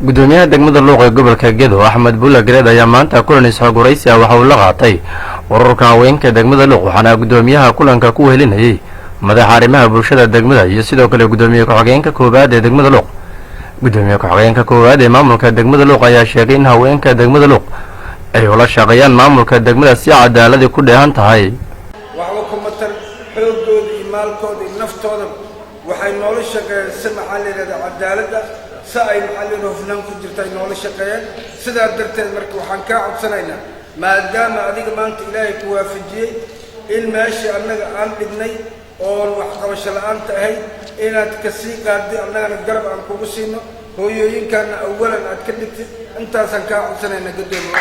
Gudoomiyaha degmada Luuq ee gobolka Gedo, Axmed Bulla Gareed, ayaa maanta kulan is-xog waraysi ah waxa uu la qaatay ururka haweenka degmada Luuq, waxaana gudoomiyaha kulanka ku wehelinayay madaxa arrimaha bulshada degmada iyo sidoo kale gudoomiye ku-xigeenka koowaad ee degmada Luuq. Gudoomiye ku-xigeenka koowaad ee maamulka degmada Luuq ayaa sheegay in haweenka degmada Luuq ay ula shaqeeyaan maamulka degmada si cadaaladii ku dheehan tahay. Waxba kuma tar xooggooda iyo maalkooda iyo naftooda. Waxay noola shaqeeyeen si, maxaa la yidhahda, cadaaladda, si ay, maxaa la yidhahda, hufnaan ku jirta ay noola shaqeeyeen. Sidaa darteed marka waxaan kaa codsanaynaa, maadaama adiga maanta Ilaahay ku waafajiyey in meeshii annaga aan dhignay oon waxqabasho la-aanta ahayd inaad ka sii qaadday, annagana garab aan kugu siino, hooyooyinkaana awalan aad ka dhigtid. Intaasaan kaa codsanaynaa, gadoomiye.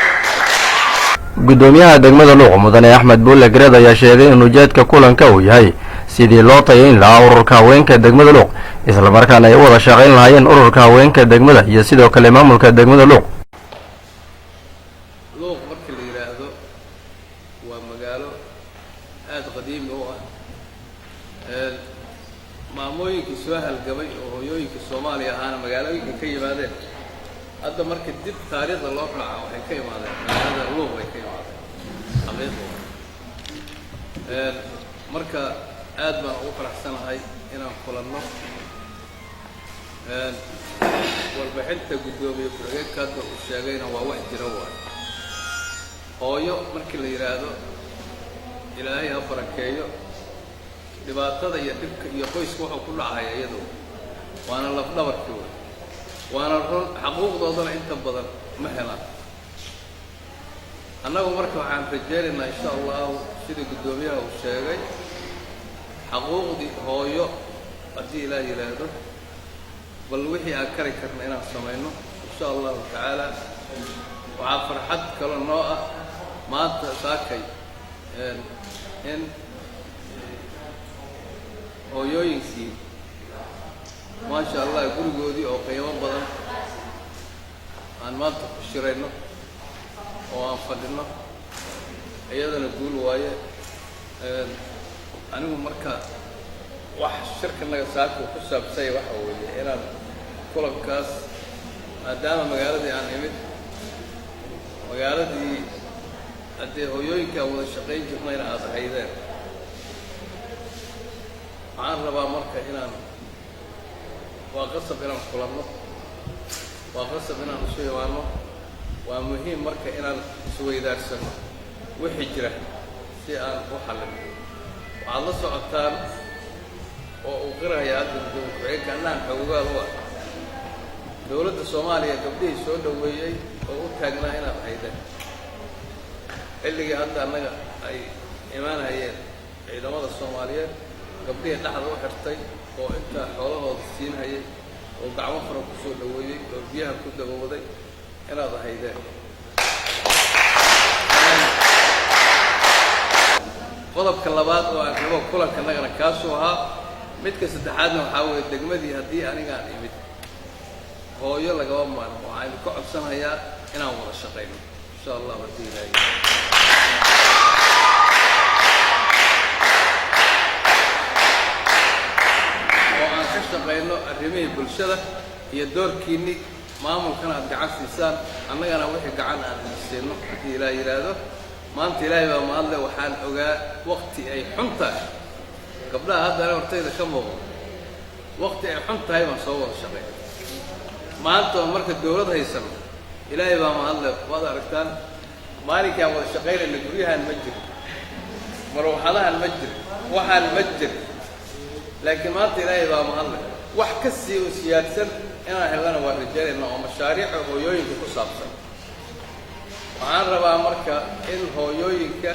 Gudoomiyaha degmada Luuq, mudane Axmed Buulle Gareed, ayaa sheegay in ujeedka kulanka uu yahay sidii loo tayayn lahaa ururka haweenka degmada Luuq, islamarkaana ay u wada shaqayn lahaayeen ururka haweenka degmada iyo sidoo kale maamulka degmada Luuq. Luuq marka la yidhaahdo waa magaalo aada qadiimi u ah. Maamooyinkii soo halgamay oo hooyooyinkii Soomaaliya ahaana magaalooyinka ka yimaadeen. Hadda marka dib taariikhda loo raaca, waxay ka imaadeen magaalada Luuq bay ka imaadeen, xaqiiqa. Marka aad baan ugu faraxsanahay inaan kulanno. Warbixinta guddoomiye ku-xigeenka hadda uu sheegayna waa wax jira waayo. Hooyo markii la yidhaahdo, Ilaahay ha barakeeyo, dhibaatada iyo dhibka iyo qoyska wuxuu ku dhacaya iyadu, waana lafdhabarkii wey, waana run. Xaquuqdoodana inta badan ma helaan. Annagu marka waxaan rajaynaynaa, insha Allahu, sidii guddoomiyaha uu sheegay, xaquuqdii hooyo haddii Ilaah yidhaahdo, bal wixii aan kari karna inaan samayno, insha Allahu tacaala. Waxaa farxad kale noo ah maanta saakay in hooyooyinkii, maasha Allah, gurigoodii oo qiimo badan aan maanta ku shirayno oo aan fadhino, iyadana guul waaye. Anigu marka wax shirkanaga saaka ku saabsanya waxa weeye inaan kulankaas, maadaama magaaladii aan imid, magaaladii haddee hooyooyinkaan wada shaqayn jirnayna aada ahaydeen, waxaan rabaa marka inaan, waa qasab inaan kulanno, waa qasab inaan isu imaanno. Waa muhiim marka inaan isweydaarsano wixii jira si aan u xallino. Waxaad la socotaan oo uu qiraya hadda gudoomiye ku-xigeenka, annaan xoogaal u ah, dowladda Soomaaliya gabdhihii soo dhoweeyey oo u taagnaa inaad ahaydeen xilligii hadda annaga ay imaanayeen ciidamada Soomaaliyeed, gabdhihii dhexda u xirtay oo intaa xoolahooda siinhayay oo gacmo fara ku soo dhoweeyey oo biyaha ku dabowday inaad ahaydeen. Qodobka labaad oo aan rabo kulankanagana kaasuu ahaa. Midka saddexaadna waxaa weeye, degmadii haddii anigaan imid, hooyo lagama maarmo. Waxaan ka codsanayaa inaan wada shaqayno, insha Allah, haddii Ilaahay. Oo aan ka shaqayno arrimihii bulshada iyo doorkiinni maamulkana aad gacan siisaan, annagana wixii gacan aan idin siino, haddii Ilaah yidhaahdo. Maanta Ilaahay baa mahadle. Waxaan ogaa waqti ay xun tahay gabdhaha haddana hortayda ka muuqdo, waqti ay xun tahay baan soo wada shaqay. Maanta oo marka dawlad haysano, Ilaahay baa mahadle. Waad aragtaan, maalinkaan wada shaqaynayna guryahan ma jiro, marwaxadahan ma jiro, waxaan ma jiro, laakiin maanta Ilaahay baa mahadle. Wax ka sii u siyaadsan inaan helana waan rajaynayna oo mashaariica hooyooyinka ku saabsan. Waxaan rabaa marka in hooyooyinka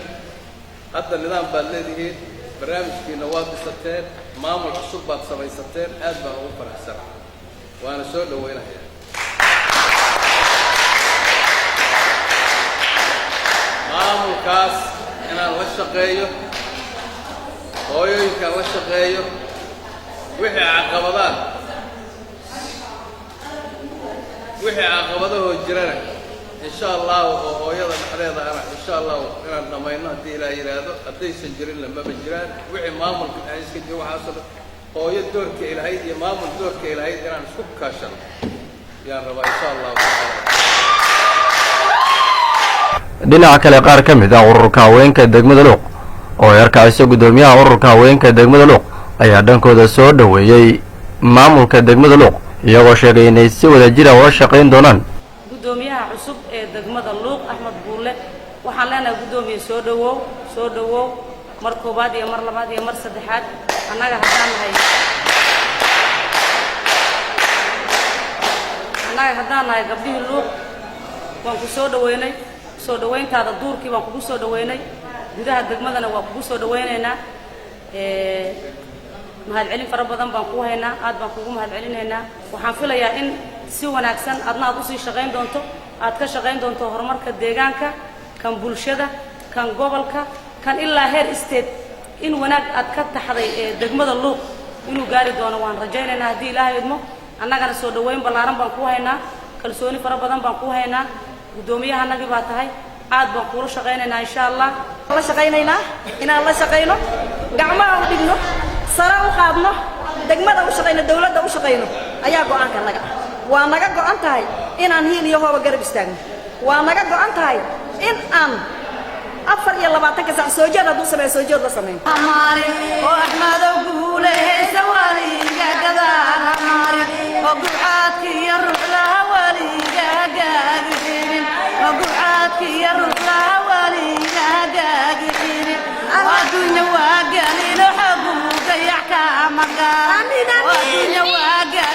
hadda nidaam baad leedihiin, barnaamijkiina waad dhisateen, maamul cusub baad samaysateen. Aad baan ugu faraxsana, waana soo dhowaynayaa. Maamulkaas inaan la shaqeeyo, hooyooyinkaan la shaqeeyo, wixii caqabadaan, wixii caqabadahoo jirana, insha Allahu, oo hooyada dhexdeeda ana, insha Allahu, inaan dhammayno haddii Ilaah yidhaahdo. Haddaysan jirinna maba jiraan wixii maamulka dhexdiiska jiro. Waxaasoo dhan hooyo doorka ilahayd iyo maamul doorka ilahayd inaan isku kaashano. Yaan rabaa, insha Allahu tacaala. Dhinaca kale, qaar ka mid ah ururka haweenka degmada Luuq oo erkacisa guddoomiyaha ururka haweenka degmada Luuq ayaa dhankooda soo dhoweeyey maamulka degmada Luuq, iyagoo sheegay inay si wada jira ula shaqayn doonaan. Guddoomiyaha cusub ee degmada Luuq, Axmed Buulle, waxaan leenahay: guddoomiye, soo dhowow, soo dhowow mar koowaad iyo mar labaad iyo mar saddexaad. Annaga haddaan nahay gabdhihii Luuq, waan ku soo dhoweynay. Soo dhowayntaada duurkii baan kugu soo dhoweynay, gudaha degmadana waa kugu soo dhowaynaynaa. Mahadcelin fara badan baan kuu haynaa, aad baan kugu mahadcelinaynaa. Waxaan filayaa in si wanaagsan adna aad usii shaqayn doonto, aad ka shaqayn doonto horumarka deegaanka, kan bulshada, kan gobolka, kan ilaa heer state. In wanaag aad ka taxday ee degmada Luuq inuu gaari doono waan rajaynaynaa, haddii Ilaahay idmo. Annagana soo dhoweyn ballaaran baan kuu haynaa, kalsooni fara badan baan kuu haynaa. Guddoomiyahanagii baa tahay, aad baan kuula shaqaynaynaa, insha Allah. La shaqaynaynaa, inaan la shaqayno, gacmaha u dhigno, sare u qaadno, degmada u shaqayno, dawladda u shaqayno ayaa go'aanka naga ah. Waa naga go'an tahay inaan hiil iyo hooba garab istaagno. Waa naga go'an tahay in aan 24-ka sac soo jeed hadduu sameeyo, soo jeed la sameeyo. Oo Axmedow guulehaysa waliga gadaal hamari, oo gurcaadka iyo ruuxlaha waliga gaagixinin, oo gurcaadka iyo ruuxlaha waliga gaagixinin. Oo adduunya waa galino, xogu gayac kaama galan. Oo adduunya waa galino.